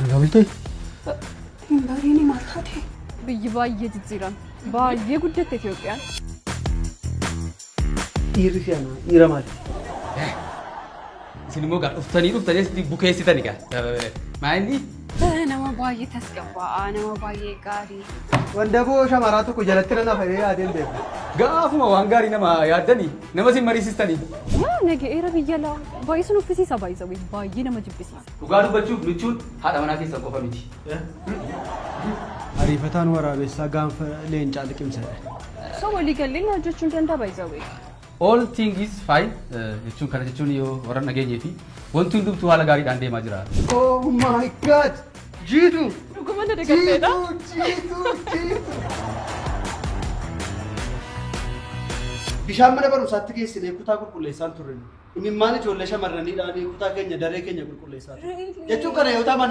Nagaa bultee? Hin bariini maal taate? Biyyi baay'ee jijjiirame. Baay'ee guddatte Itoophiyaan. Dhiirri si ana dhiira maali? Isin immoo gaa dhuftanii dhuftanii asitti bukeessitani gaa. Maa inni? Nama baay'ee tasgabbaa'aa, nama baay'ee gaarii. Wandaboo shamaraa tokko jalatti nan hafa jedhee yaadeen beeku. Gaafuma waan gaarii nama yaaddanii nama isin mariisistanii. Yaa naga'eera biyya laa. Baay'ee sun uffisiisa baay'isawee baay'ee nama jibbisiisa. Dhugaa dubbachuuf michuun haadha manaa keessan qofa miti. Ariifataan waraabessaa gaanfa leencaa liqimsa jedhe. So walii galleen hojjechuu hin danda'a baay'isawee. All thing is fine jechuun kana jechuun yoo warra dhageenyee fi wanti hundumtuu haala gaariidhaan deemaa jira. Oh my God! Jiitu! Dhuguma na dagatteedha. Jiitu! Jiitu! Jiitu! Bishaan mana barumsaatti geessinee kutaa qulqulleessaan turre. Imimmaan ijoollee shamarraniidhaan kutaa keenya daree keenya qulqulleessaa turre. Jechuun kana yoo ta'an